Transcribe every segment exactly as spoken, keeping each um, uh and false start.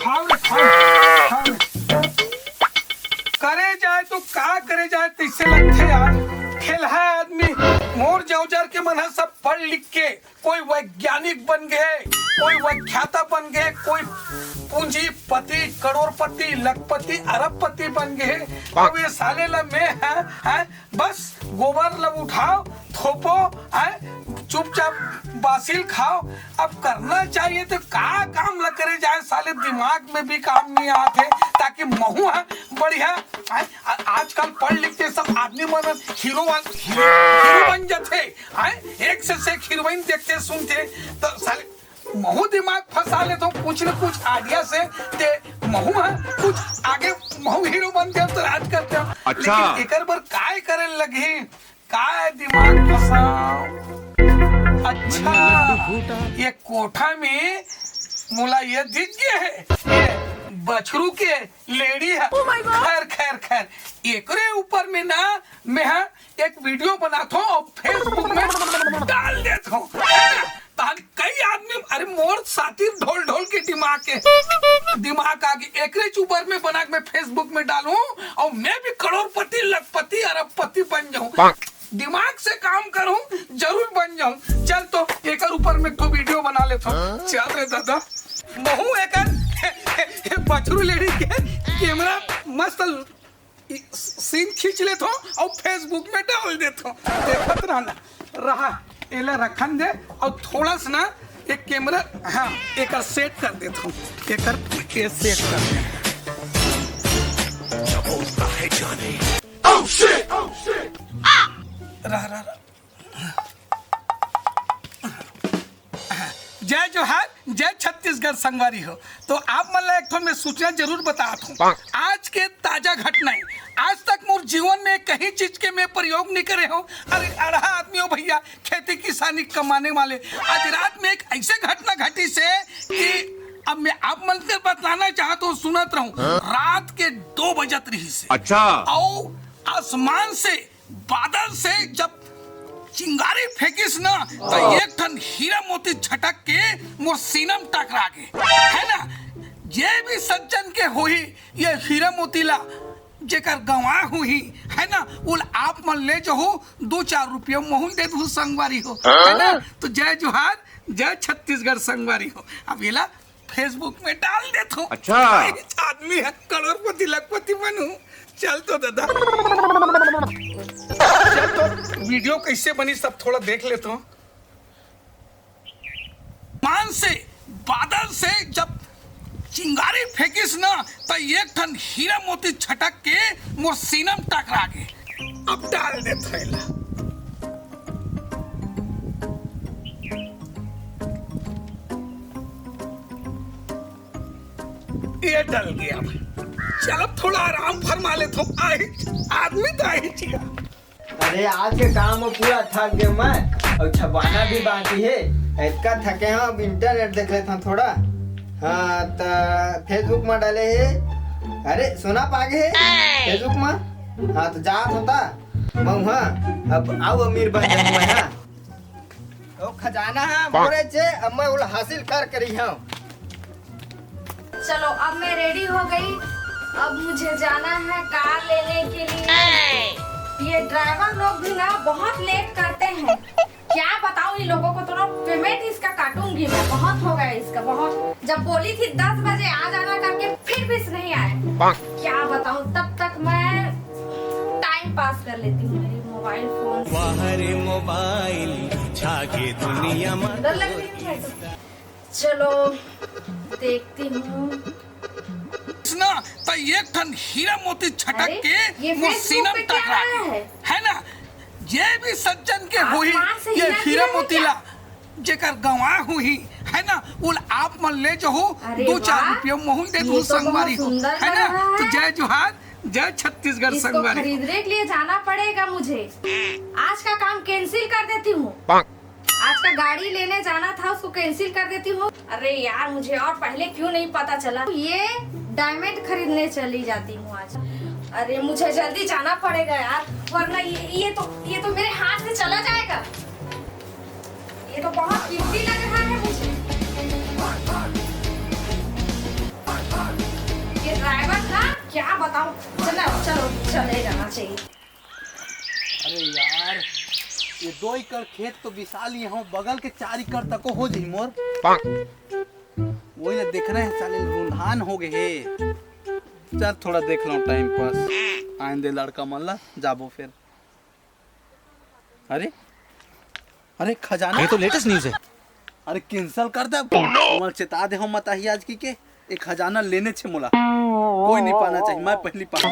खाओ रे, खाओ, खाओ रे। करे जाए तो का करे जाए, तइसे लगथे यार। ठेलहा आदमी, मोर जौजर के मन ह सब पढ़ लिख के कोई वैज्ञानिक बन गे, कोई व्याख्याता बन गे, कोई पूंजीपति, करोड़पति, लखपति, अरबपति बन गे। अब ये साले ला मैं, हैं, हैं, बस गोबर ला उठाओ, थोपो, हैं, चुपचाप बासी ल खाओ। अब करना चाहिए तो का काम ला करे जाए, साले दिमाग में भी काम नहीं आते, ताकि महू है बढ़िया, हैं। आ-, आजकल पढ़ लिख के सब आदमी मन हीरो वाल-, हीरो, हीरो बन जाते, हैं। एक से, से एक हीरोइन देखते सुनते, तो साले महू दिमाग फंसा लेथों कुछ न कुछ idea से, ते महू है कुछ आगे, महू हीरो बन जाओ तो राज करते हो। अच्छा। लेकिन एकर बर काय करे लगही? काय दिमाग फंसाओ? अच्छा, ये कोठा में मोला ये दिख गया है, ये बछरू के लेड़ी है। Oh my God। खैर, खैर, खैर, एकरे ऊपर में ना मैं, हाँ, एक video बनाथों और Facebook में डाल देथों, है ना? ताकि कई आदमी, अरे मोर साथी ढोल ढोल के दिमाग के, दिमाग आगे, एकरे ऊपर में बना के मैं Facebook में डालूं और मैं भी करोड़पति, लखपति, अरबपति बन जाऊं। दिमाग से काम करूं, जरूर बन जाऊं। चल तो एकर ऊपर में एक ठो video बना लेथों। हाँ? चल रे दादा, महू एकर बछरू लेड़ी के camera मस्त scene खींच लेथों और Facebook में डाल देथों। देखत रहना, रहा, एला रखन दे और थोड़ा सा ना एक camera, हाँ, एकर set कर देथों, एकर ये set कर दे। रहा, रहा, रहा। जय जोहार, जय छत्तीसगढ़ संगवारी हो। तो आप मन ला एक ठो मैं सूचना जरूर बतात हूँ। आज के ताजा घटना है। आज तक मोर जीवन में कहीं चीज के मैं प्रयोग नहीं करे हूँ। अरे अड़हा आदमी हो भैया, खेती किसानी कमाने वाले। आज रात में एक ऐसे घटना घटी से कि अब मैं आप मन के बताना चाहता हूँ, सुनत रहूं। हाँ? रात के दो बजत रही से। अच्छा। और आसमान से बादल से जब चिंगारी फेंकिस ना, तो एक ठन हीरा मोती छटक के मोर सीना में टकरा गे, है ना? जे भी सज्जन के होही ये हीरा मोती ला, जेकर गंवा होही, है ना, ओला आप मन ले जहू, दो चार रुपया महू ल दे दू संगवारी हो, है ना? तो जय जोहार, जय छत्तीसगढ़ संगवारी हो। अब एला Facebook में डाल देथों। अच्छा। आदमी है, करोड़पति लखपति बनहूं। चल तो दादा, चल तो video कैसे बनी सब थोड़ा देख लेथों। मान से बादल से जब चिंगारी फेंकिस ना, त एक ठन हीरा मोती छटक के मोर सीना में टकरा गे। अब डाल देथों एला। ये डल गया भाई। चल अब थोड़ा आराम फरमा लेथों। आही, आदमी तो आही जिया। अरे आज के काम में पूरा थक गए मैं, और छपाना भी बाकी है। इतना थके हंव, अब internet देख लेथंव थोड़ा। हाँ, त Facebook में डाले है। अरे सोना पागे है Facebook में। हाँ, तो जात होता मैं वहाँ, अब अउ अमीर बन जाऊँ मैं, हाँ। ओ खजाना है मोरे चे, अब मैं उला हासिल कर करी हूँ। चलो, अब मैं रेडी हो गई। अब मुझे जाना है कार लेने के लिए। ये ड्राइवर लोग भी ना बहुत लेट करते हैं। क्या बताऊं इन लोगों को, तो ना पेमेंट इसका काटूंगी मैं। बहुत हो गया इसका, बहुत। जब बोली थी दस बजे आ जाना करके, फिर भी नहीं आए। क्या बताऊं, तब तक मैं टाइम पास कर लेती हूँ मेरी मोबाइल फोन से। वाह रे मोबाइल, छा गे दुनिया में। डर लग रही है। चलो, देखती हूँ। सुना, त एक ठन हीरा मोती छटक अरे, के ये मोर Facebook सीना पे में क्या टकरा आया गे। है? है ना, ये भी सज्जन के होही, आसमान से ये हीरा हीरा गिरा है मोती क्या? ला, जेकर गंवा होही, है ना, उला आप मन ले जहू, अरे दो चार वाह, रुपया महू ल दे ये दू तो बहुत संगवारी हो, सुंदर है लग ना? रहा तो है। जय जोहार, जय छत्तीसगढ़ इसको संगवारी हो। खरीदने के लिए जाना पड़ेगा मुझे। आज का काम कैंसिल कर देती हूँ। आज का गाड़ी लेने जाना था, उसको कैंसिल कर देती हूँ। अरे यार, मुझे और पहले क्यों नहीं पता चला? ये डायमंड खरीदने चली जाती हूँ आज। अरे, मुझे जल्दी जाना पड़ेगा यार, वरना ये, ये तो, ये तो मेरे हाथ से चला जाएगा। ये तो बहुत कीमती लग रहा है मुझे। ड्राइवर का क्या बताऊं? चलो, चलो, चले जाना चाहिए। अरे यार, ये दो एकड़ खेत तो बिसा लिए हों, बगल के चार एकड़ तको हो जाही मोर। वही ला देखना हे, साले रुंधान हो गए हे। चल, थोड़ा देख लो, टाइम पास। आए दे लड़का मन ला, जाबो फिर। अरे, अरे, खजाना। ये तो लेटेस्ट न्यूज़ है। अरे, कैंसिल कर दे। मोला चेता दे हो, मताही आज की के एक खजाना लेने छे मोला। कोई नहीं पाना चाहिए, मैं पहली पाना।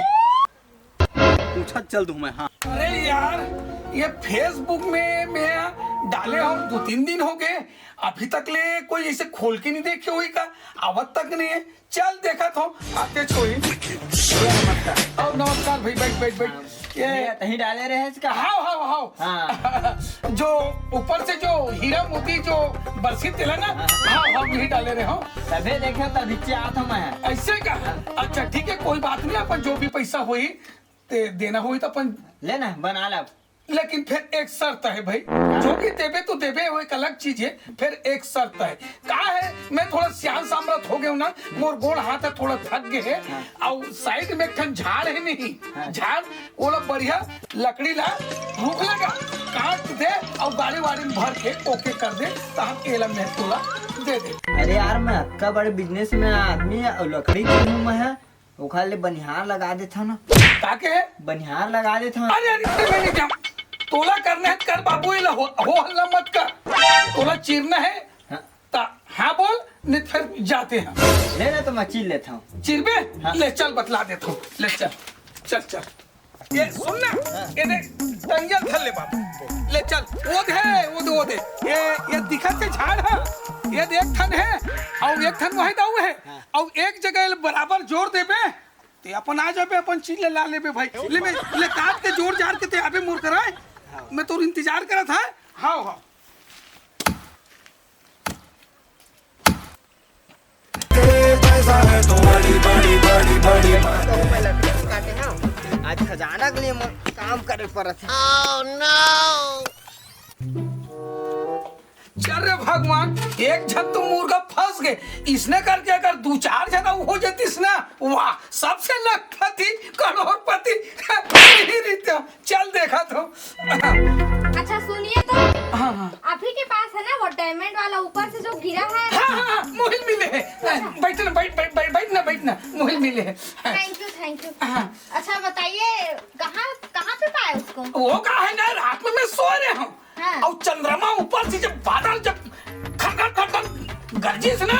पूछा चल दूं मैं, हाँ। अरे यार, ये Facebook में मैं डाले हूँ, दो तीन दिन हो गए, अभी तक ले कोई ऐसे खोल के नहीं देखे हुई का, आवत तक नहीं है। चल देखा तो आते छोड़ी। नमस्कार। और नमस्कार भाई, बैठ, बैठ, बैठ। ये ये तहीं डाले रहे इसका। हाव, हाव, हाव। हाँ। जो ऊपर से जो हीरा मोती जो बरसी तेला ना, हाँ। हाव, हाव, यही डाले रहे हो। तभे देखे, तभी चाहत हूँ मैं। ऐसे का? हाँ। अच्छा, ठीक है, कोई बात नहीं, अपन जो भी पैसा होई, ते देना होई तो अपन लेना, बना ला। लेकिन फिर एक शर्त है भाई, जो भी देबे तो देबे, वो एक अलग चीज है। फिर एक शर्त है, का है, मैं थोड़ा सियान सामरथ हो गया हूँ ना, मोर गोड़ हाथ है थोड़ा थक गए है, और साइड में एक ठन झाड़ है नहीं, हाँ। झाड़, वो ला बढ़िया लकड़ी ला, रूख लगा, काट दे और गाड़ी वाड़ी में भर के ओके कर दे, तो हम एला मैं तोला दे दे। अरे यार, मैं अतका बड़े बिजनेस में आदमी है और लकड़ी क्यों हूँ मैं है? ओखर ले बनिहार लगा देथव ना। का के? बनिहार लगा देथव। अरे, अरे, अरे, मैं नहीं जाऊँ। तोला करना है, कर बाबू, ये ला हो, हो हल्ला मत कर। तोला चीरना है, हाँ। ता, हाँ बोल, नहीं फिर जाते हैं। ले ना, तो मैं चीर लेथव। चीरबे? हाँ। ले चल, बतला देथव। ले चल, चल, चल। ये सुन ना, हाँ। ये देख, टंगिया धर ले बाबू। ले चल, वो दे, वो दे, वो दे। ये, ये दिखत हे झाड़ है, ये देख ठन है, और एक ठन वही दाऊ है। हाँ। अउ एक जगह ले बराबर जोर देबे, ते अपन आ जाबे, अपन चीज ले ला लेबे भाई। ले मैं, ले काट के जोर जार के ते आबे मोर करा। हाँ। मैं तोर इंतजार करत हँव। हाँ, हाँ। पैसा है तो बड़ी, बड़ी, बड़ी, बड़ी बात है। आज खजाना के लिए मोर काम करे पड़त हे। चल रे भगवान, एक झन तो मुर्गा फंस गए। इसने करके अगर दू चार झन अउ हो जातिस ना, वाह, सबसे लखपति, करोड़पति ही रहितेंव। चल देखा तो। अच्छा सुनिए तो, हाँ, हाँ। आप ही के पास है ना वो डायमंड वाला ऊपर से जो गिरा है? हाँ, हाँ, हाँ, मोहिल मिले है। अच्छा। बैठ ना, बैठ, बैठ, बैठ, बैठ ना, बैठ ना, मोहिल मिले है। Thank you, thank you। हाँ। अच्छा बताइए, कहाँ, कहाँ पे पाए उसको? वो का है ना, रात में मैं सो रहे हूँ, हाँ। और चंद्रमा ऊपर से जब बादल जब खटखट खटखट गरजिस ना,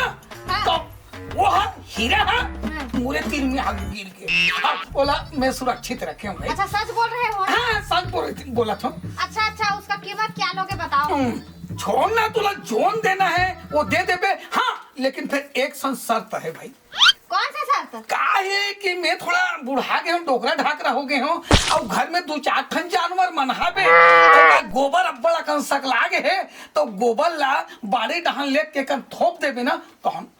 हाँ। तो वो ह हीरा ह हाँ। मोरे तीर में आके गिर के। अब बोला, मैं सुरक्षित रखे हूँ भाई। अच्छा, सच बोल रहे हो ना? हाँ, सच बोल, बोलत हूँ। अच्छा, अच्छा, उसका कीमत क्या लोगे बताओ? हम्म, छोड़ ना, तोला जोन देना है वो दे देबे। हाँ, लेकिन फिर एक सं शर्त है भाई। कौन सा शर्त? का है कि मैं थोड़ा बुढ़ा गए हूँ, डोकरा ढाकरा हो गए हूँ, और घर में दू चार ठन जानवर मन हाबे, तो का गोबर अब्बड़ अकन सकला गे है, तो गोबर ला बाड़ी डहान लेके कन थोप देबे ना, तो हम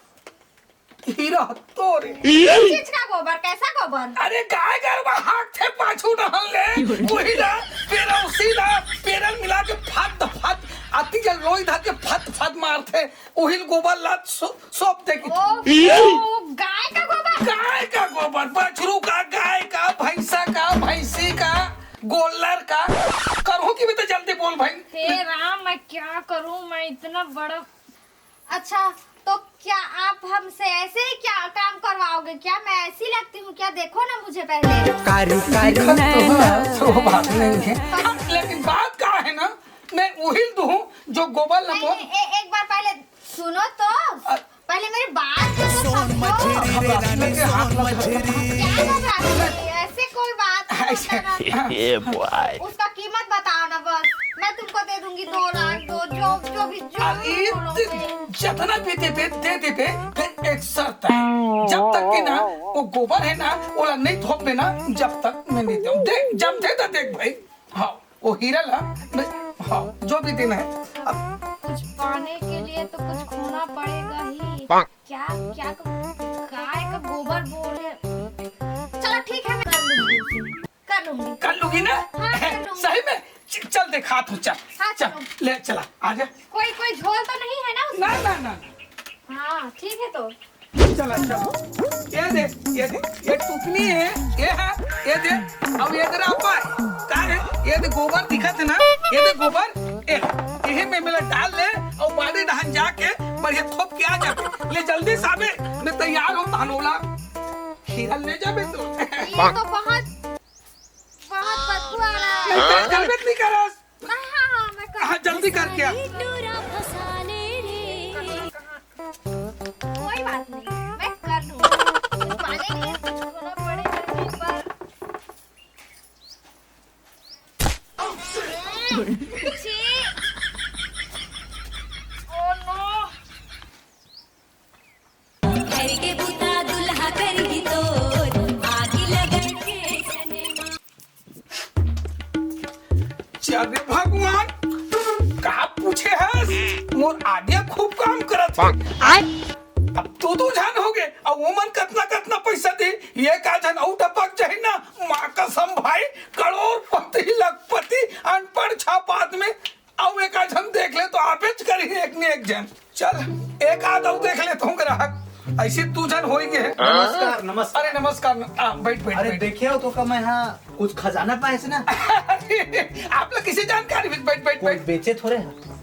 हीरा तोरे। किस चीज का गोबर? कैसा गोबर? अरे गाय गरवा हाकथे पाछू डहान ले, वही ला, पेरौसी ला, पेरन मिला के फत फत, अति जल लोई धर के फत फत मारथे। उहिल गोबर ला सो-, सौंप दे कि ओ, ओ, गाय का गोबर? गाय का गोबर, बछरू का, गाय का, भैंसा का, भैंसी का, गोल्लर का। करहूँ कि भी तो जल्दी बोल भाई। हे राम, मैं क्या करूँ, मैं इतना बड़ा। अच्छा, तो क्या आप हमसे ऐसे ही क्या काम करवाओगे क्या? मैं ऐसी लगती हूँ क्या? देखो ना मुझे पहले। कारी कारी दिखत तो नैना। है, वो बात नहीं है। लेकिन बात का है ना, मैं उहिल दूँ जो गोबर नहीं, लमो। नहीं, ए-, एक बार पहले सुनो तो, अ- पहले मेरी बात तो समझो। घबराती है, हाथ लग गया। क्या घबराती है? ऐसे कोई बात नहीं होता ना। ये बॉय। उसका कीमत बताओ ना बस, मैं तुमको दे दूंगी दो लाख, दो, जो, जो भी, जो भी अरे, बोलोगे। जितना भी देबे, दे देबे, फिर एक शर्त है, जब तक कि ना वो गोबर है ना, ओला नहीं थोपबे ना, जब तक मैं नहीं दूँ। देख, जमथे तो देख भाई। हाँ, वो हीरा ला, मैं, हाँ, जो भी देना है। अब कुछ पाने के लिए तो कुछ खोना पड़ेगा ही। क्या, क्या क-, गाय का गोबर बोले। चलो ठीक है, मैं कर लूंगी उसे। कर लूंगी। कर लूंगी ना? हाँ, कर लूंगी। सही में? च-, चल देखात हूँ, चल। हाँ, चल, चलो। ले चला, आ जा। कोई, कोई झोल तो नहीं है ना उसमें? ना, ना, ना, ना। हाँ, ठीक है तो। चला, चला। ये दे, ये दे, ये टुकनी हे, ये हे, ये दे, अब ये दे रापा हे। का हे? ये दे गोबर दिखत हे ना, ये दे गोबर, ए, इही में मिला डाल ले, अउ बाड़ी डहन जाके बढ़िया थोप के आ जाबे। ले जल्दी साबे, मैं तैयार हों, तहन ओला खीरा ले जाबे तू। ये तो बहुत, बहुत बदबू आ रहा है। नहीं, तेरे घर में नहीं करस। हाँ, हाँ, हाँ, मैं कर हाँ, जल्दी करके आ। कोई बात नहीं, मैं कर लूँगी। पानी नहीं है, कुछ होना पड़ेगा एक बार। छी। Oh no। घर के बूता दुल्हा करही तोर, आगी लगन के सनेमा। अरे भगवान, का पूछे हस? मोर आइडिया खूब काम करत हे। आय? अब दू दू झन होगे, अउ ओमन कतना कतना पइसा दे, एक आध झन अउ टपक जाही ना, माँ कसम भाई, करोड़पति, लखपति, अनपढ़ छाप आदमी, अउ एक आध झन देख ले तो आबेच करही एक न एक झन। चल, एक आध अउ देख लेथों ग्राहक। अइसे दू झन होई गे। नमस्कार, नमस्कार। अरे नमस्कार, आ, बइठ, बइठ, अरे बइठ। देखे हो तो का मैं हाँ कुछ खजाना पाएस ना? अरे, आप लोग किसे जानकारी? बइठ, बइठ, कोई बइठ। बेचे थोड़े हैं।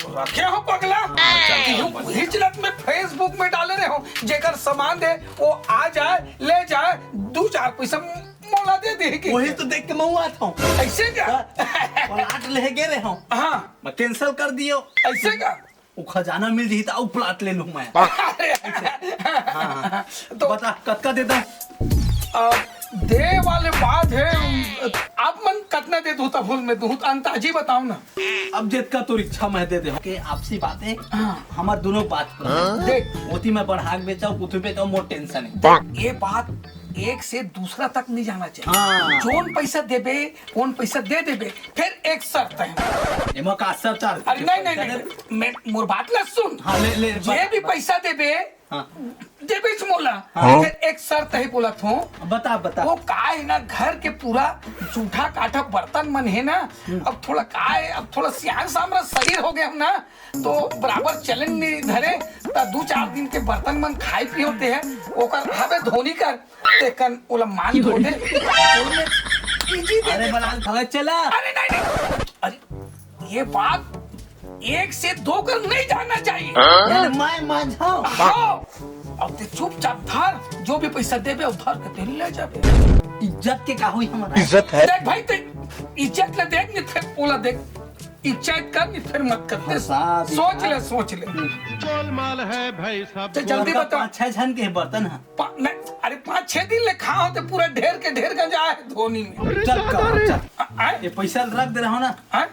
रखे हो पगला? हाँ, चल, चल, चल। उहीच लत में Facebook में डाले रहे हो, जेकर सामान दे, वो आ जाए, ले जाए, दू चार पइसा मोला दे दे के। वही तो देख के मैं आत हूँ। अइसे का? हाँ, प्लाट ले गे रहे हो। हाँ। मैं cancel कर दियो। अइसे का? वो खजाना मिल जाही त अउ प्लाट ले लूँ मैं। अरे। हाँ, हाँ। तो बता, कतका दे दूँ? अ, दे वाले बात हे, आप मन कतना दे दूँ त फूल में दूँ, त अंताजी बताओ ना। अब जेतका तोर इच्छा मैं दे दे। के आपसी बातें, हाँ। हमर दोनों बात पर। देख। ओती मैं बढ़ा के बेचाऊँ, कुछ बेचाऊँ, मोर tension हे। देख, ये बात एक से दूसरा तक नहीं जाना चाहिए। हाँ। जोन पइसा देबे, कोन पइसा दे देबे, फेर एक शर्त हे। एमा का शर्त हे? अरे नहीं, नहीं, पइसा नहीं, देबे? मैं, मोर बात ला सुन। हाँ, ले, ले, जे बता, भी बता। पइसा देबे, हाँ। देबेच मोला। हाँ। फेर एक शर्त हे बोलत हूँ। बता, बता। वो का हे ना, घर के पूरा जूठा काठा बर्तन मन हे ना, हम्म। अब थोड़ा का हे, अब थोड़ा सियान सामरा शरीर हो गए हम ना, तो बराबर चलन नहीं धरे, त दू चार दिन के बर्तन मन खाए पिए होते हैं, ओकर हवे धोनी कर, तेकन ओला मान धो दे। इजी दे अरे दे। बलाल, भगत चला। अरे नहीं, नहीं। अरे, ये बात एक से दो कर नहीं जाना चाहिए। अरे मैं मांझाओ। हाँ। अब ते चुपचाप धर, जो भी पइसा देबे, वो धर के ते ले जाबे। इज्जत के का होई हमारा? इज्जत हे। देख भाई, ते इज्जत ले देख, नहीं फेर ओला देख। इज्जत कर, नहीं फेर मत कर। फंसा दिया। सोच ले, सोच ले। गोलमाल है भाई साहब। तो जल्दी बता। पाँच छह झन के बर्तन हे। पा-, नहीं, अरे पाँच छह दिन ले खा होते, पूरा ढेर के ढेर गंजा हे धोनी में। चल, चल, चल। आ, आए? ये पइसा रख दे रहा हूँ ना। आए?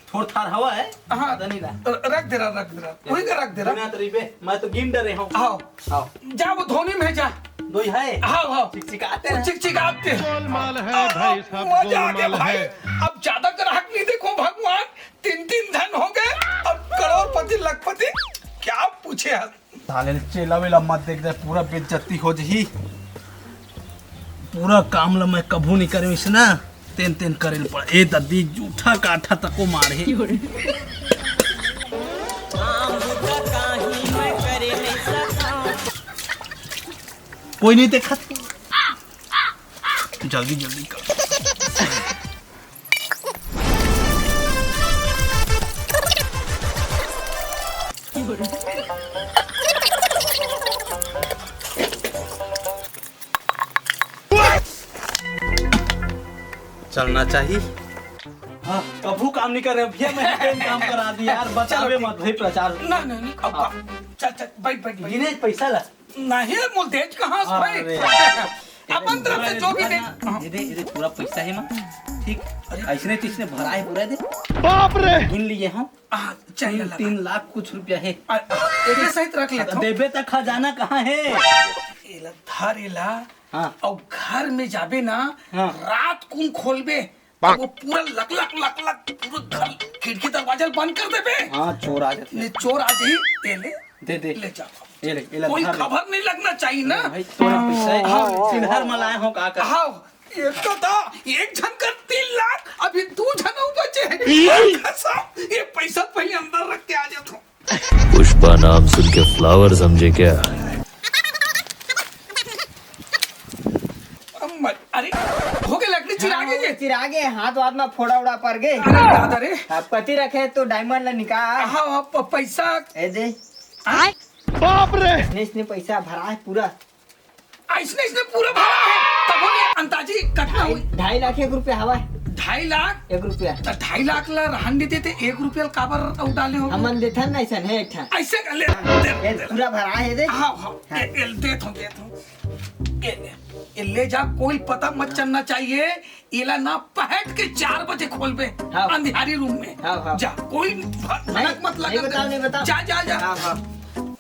थोड़ थार हवा हे। हाँ। पता नहीं ना। र-, रख दे रहा, रख दे रहा। वही का रख दे रहा। बिना तरीबे, मैं तो गिन डरे हूँ। हाँ। हाँ। जा वो धोनी में जा। दोई हे। हाँ, हाँ। चिकचिकाते वो हैं। चिकचिकाते हैं। गोलमाल है आओ, भाई साहब, मजा आ गया गोलमाल भाई। है। अब ज्यादा ग्राहक नहीं देखो भगवान, तीन तीन झन हो गए, अब करोड़पति लखपति, क्या पूछे हस? साले चेला वेला मत देख दे, पूरा बेइज्जती हो जही। पूरा काम ला मैं कभू नहीं करे इसना, तेन तेन करे ल पड़। ए दद्दी, जूठा काठा तको मार हे। कोई नहीं देखत। जल्दी, जल्दी कर। चलना चाहिए। हाँ, कभू काम नहीं कर रहे भैया, मैं काम करा दी यार, बचावे चलो, मत भाई प्रचार। ना, नहीं, नहीं, अब हाँ। चल, चल, बैठ, बैठ, बैठ। गिने पैसा ला। नहीं, मोल देज कहाँ से भाई? अरे। अपन तरफ से जो भी दे। ये दे, ये दे, पूरा पैसा है माँ। ठीक, अरे। ऐसने तैसने भरा है पूरा, दे। बाप रे। गिन लिए हम। हाँ, चाहिए तीन, लगा। तीन लाख कुछ रुपया है। आ, आ, एक ही सहित रख लेता हूँ। देबे त खजाना कहाँ है? एला धर, एला। हाँ। और घर में जाबे ना, हाँ। रात कुन खोलबे, तो वो पूरा लक लक लक लक, पूरा घर, खिड़की दरवाजा बंद कर देबे। हाँ, चोर आ जाते। ने चोर आ जाही, ये ले, दे, दे। ले जा। ये ले, ये ले, कोई धर ले। खबर नहीं लगना चाहिए ना। भाई, थोड़ा पैसा है। हाँ। चिल्हर मलाए हो का कर। हाँ, ये तो था, एक झन कर तीन लाख, अभी दो झन और बचे हैं। ये? कसम, ये पैसा पहले अंदर रख के आ जाता हूँ। पुष्पा नाम सुन के फ्लावर समझे क्या? अरे, हो गे, लकड़ी चिरा गे ये। चिरा गे, हाथ वाथ में फोड़ा उड़ा पड़ गे। अरे दादा रे। अब कति रखे तो डायमंड ला निकाल। हाँ, हाँ, प-, पैसा। ए दे। हाँ? बाप रे। इसने, इसने पैसा भरा है पूरा। अइसने, अइसने पूरा भरा है, तभो ले अंताजी कतना होई? ढाई लाख एक रुपया हवय। ढाई लाख? एक रुपया। त ढाई लाख ला रहन दे देते, एक रुपया ला काबर अउ डाले हो? हमन देथन ना, अइसन हे एक ठन। अइसे कर ले, दे, ए, दे। पूरा भरा है, दे। हाँ, हाँ, हाँ। ए, ए, देत हूँ, देत हूँ। ए, ए, ए, ले जा, कोई पता मत चलना चाहिए। एला ना पहट के चार बजे खोलबे, हाँ। अंधियारी रूम में। हाँ, हाँ। जा, कोई भ-, नहीं, भनक मत नहीं लगा बताओ, दे। नहीं बताओ। जा, जा, जा। हाँ, हाँ।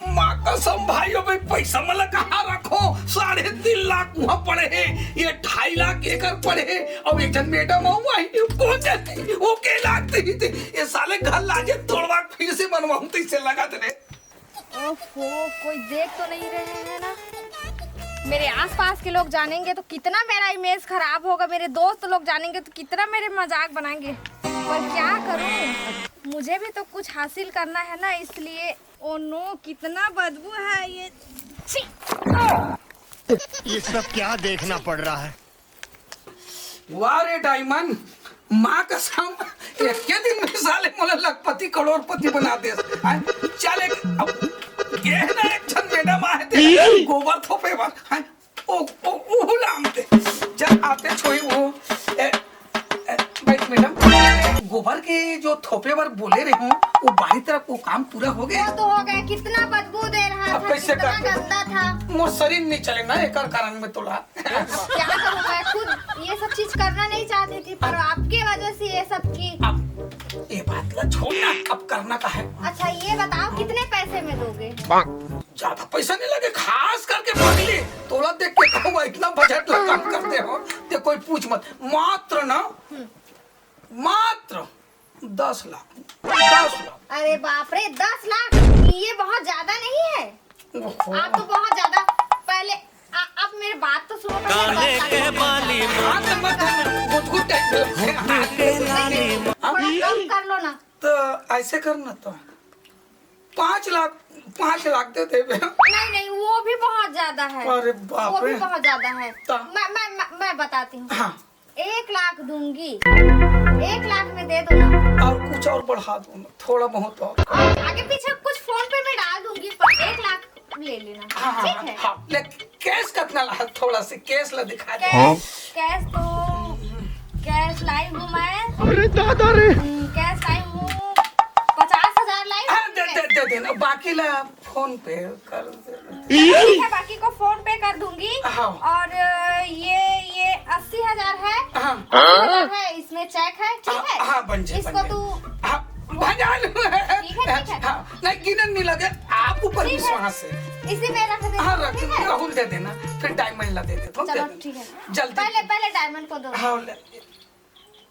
माँ कसम भाई, अबे पैसा मन ला कहाँ रखो? साढ़े तीन लाख वहाँ पड़े हे, ये ढाई लाख एकर पड़े हे, अउ एक झन मैडम अउ वही, कोन जाने, वो के लागते ही थे। ये साले घर लाजे तोड़वा के फिर से बनवाऊँ, तो इसे लगा दे रे। ओफो, कोई देख तो नहीं रहे हैं ना? मेरे आसपास के लोग जानेंगे तो कितना मेरा इमेज खराब होगा, मेरे दोस्त लोग जानेंगे तो कितना मेरे मजाक बनाएंगे। पर क्या करूं, मुझे भी तो कुछ हासिल करना है ना, इसलिए। ओ नो, कितना बदबू है ये। छी! ये सब क्या देखना पड़ रहा है? वाह रे डायमंड, माँ कसम, एक के दिन में साले मोला लखपति करोड़पति बना देस। हैं? चल एक, अब ये ना एक झन मैडम आए थे, गोबर थोपे बर। हैं? ओ, ओ, ओ लाम दे। चल आते छोई वो, ए, ए, बैठ मैडम, गोबर के जो थोपे बर बोले रहे हूँ, वो बाहरी तरफ वो काम पूरा हो गया? वो तो हो गया, कितना बदबू दे रहा अब था, कैसे कितना कर दे? गंदा था। मोर शरीर नहीं चले ना, एकर कारण में तोला। क्या करूँ, मैं खुद ये सब चीज करना नहीं चाहती थी, पर आपके वजह से ये सब की। अब ये बात ला छोड़ ना, अब करना का है? अच्छा, ये बताओ, कितने पैसे में दोगे? ज्यादा पैसा नहीं लगे, खास करके पगली, तोला देख के कहूँगा, इतना बजट ला काम करते हो, ते कोई पूछ मत। मात्र ना, हम्म। मात्र दस लाख, दस लाख। अरे बाप रे, दस लाख, ये बहुत ज्यादा नहीं है? ओहो। आप तो बहुत ज्यादा, पहले आ, आप मेरे बात तो सुनो, पहले दस लाख। हाँ, तो मत गुदगुद टाइप में। थोड़ा कम कर लो ना। तो ऐसे कर ना, तो पाँच लाख, पाँच लाख दे देबे। नहीं, नहीं, वो भी बहुत ज्यादा है। अरे बाप रे। वो भी बहुत ज्यादा है। तो मैं, मैं, मैं, मैं बताती हूँ। हाँ। एक लाख दूंगी, एक लाख में दे दो ना। और कुछ और बढ़ा दो ना, थोड़ा बहुत और। और आगे पीछे कुछ PhonePe में डाल दूंगी, पर एक लाख ले लेना, हाँ, हाँ, ठीक है? हाँ, ले, cash कितना ला? थोड़ा से cash ला दिखा दे। Cash, cash तो, cash लाई हूँ मैं। अरे दादा रे। हम्म, cash लाई हूँ, पचास हजार लाई हूँ, हाँ, दे, ठीक है? दे, दे देना, बाकी ला PhonePe कर दे। ठीक है, बाकी को PhonePe कर दूंगी। हाँ। और, अ, ये, ये अस्सी हजार है, हाँ। अस्सी हजार है, इसमें cheque है, ठीक है? हाँ, बन जाए, इसको बन जाए। तू हाँ, बन जाए। ठीक है, ठीक है। हाँ, नहीं, गिनन नहीं लगे, आप ऊपर ठीक है। विश्वास है। इसी में रख दे, हाँ, रख ठीक है? राहुल दे देना, फिर diamond ला दे दे, चलो, दे देना। ठीक है। जल्दी। पहले, पहले diamond को दो। हाँ, ले।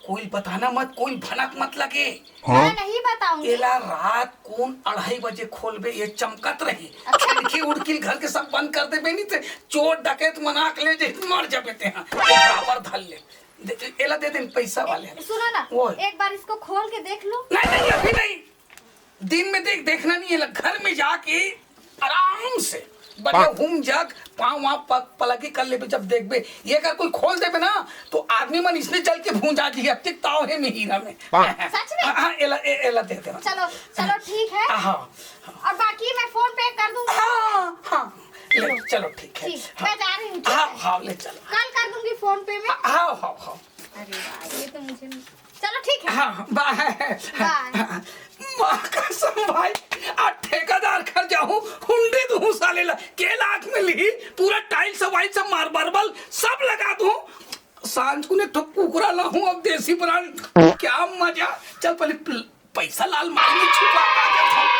कोई बताना मत, कोई भनक मत लगे। हाँ? मैं नहीं बताऊंगी। एला रात कोन अढ़ाई बजे खोलबे, ये चमकत रही। अच्छा। खिड़की उड़की घर के सब बंद कर देबे, नहीं ते चोर डकैत मन आके ले जाही, मर जाबे ते। हाँ, ये बराबर धर ले। दे, एला दे दे पैसा वाले। सुनो ना, वो। एक बार इसको खोल के देख लो। नहीं, नहीं, अभी नहीं। दिन में देख, देखना नहीं है, घर में जाके आराम से बढ़िया घूम जाके पाँव वाँव प-, पलगी कर लेबे, जब देखबे, ये अगर कोई खोल देबे ना, तो आदमी मन इसने जल के भूंजा जी, अतिक ताव है मिहिरा में। सच में? हाँ, हाँ, एला, ए-, एला दे दे। चलो, चलो, ठीक है। हाँ, हाँ। और बाकी मैं PhonePe कर दूंगी। हाँ, हाँ, ले, चलो, ठीक है। ठीक, हाँ। मैं जा रही हूँ, ठीक हाँ, है? हाँ, ले चलो। कल कर दूंगी PhonePe में। हाँ, हाँ, हाँ। अरे वाह, ये तो मुझे नहीं, चलो ठीक है। हाँ, बाय। बाय। माँ कसम भाई, आ ठेकेदार घर जाहूँ, हुंडी दूँ साले ला, के लाख में ली, पूरा tiles वाइल्स सब मार-, marble सब लगा दूँ। सांझ को ने तो कुकरा लाहूँ अब देसी brand, क्या मजा। चल पहले पल-, पैसा ला अलमारी में छुपा के आ जाता हूँ।